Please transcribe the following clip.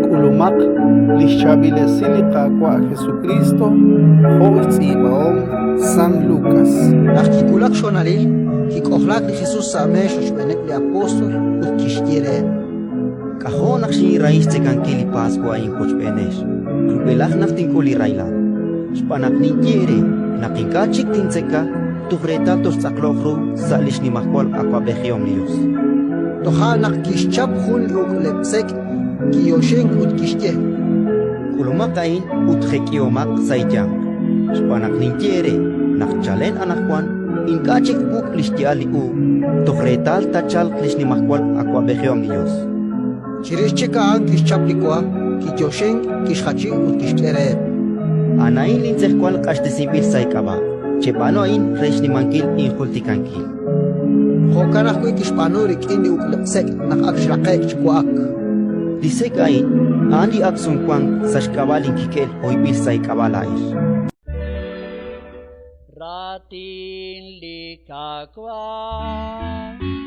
K'ulumaq li xchaab'il esil li Qaawa' Jesukriist jo' xtz'iib'ahom San Lukas. Naq kiwulak xhonalil, kik'ojlaak li Jesus sa' meex rochb'eeneb' li apóstol ut kixye reheb'. K'ajo' naq xinrahi xtzekankil li Paswa a'in wochb'eenex, rub'elaj naq tink'ul li rahilal. Xb'aan naq ninye eere naq ink'a' chik tintzeka toj reetal toxtz'aqloq ru sa' li xnimajwal awab'ejihom li Yos. Toja' naq kixchap jun li uk'leb' sek', kiyoxink ut kixye: K'ulumaq a'in ut jek'ihomaq sa' eeyanq, xb'aan naq ninye eere naq chalen anaqwan ink'a' chik twuk' li xya'al li uub' toj reetal taachalq li xnimajwal awab'ejihom li Yos. Chirix chik a'an kixchap li wa, kiyoxink, kixjachi ut kixk'e reheb'. A'an a'in lintz'ejwal q'axtesinb'il sa' eek'ab'a'. Cheb'aanu a'in re xnimankil injultikankil. Jo'kan ajwi' kixb'aanu rik'in li uk'leb' sek' naq ak xraqe'k chi wa'ak. Li sek' a'in a'an li ak' sumwank sa' xk'ab'a' linkik'el hoyb'il sa' eek'ab'a' laa'ex. Raatin li Qaawa'.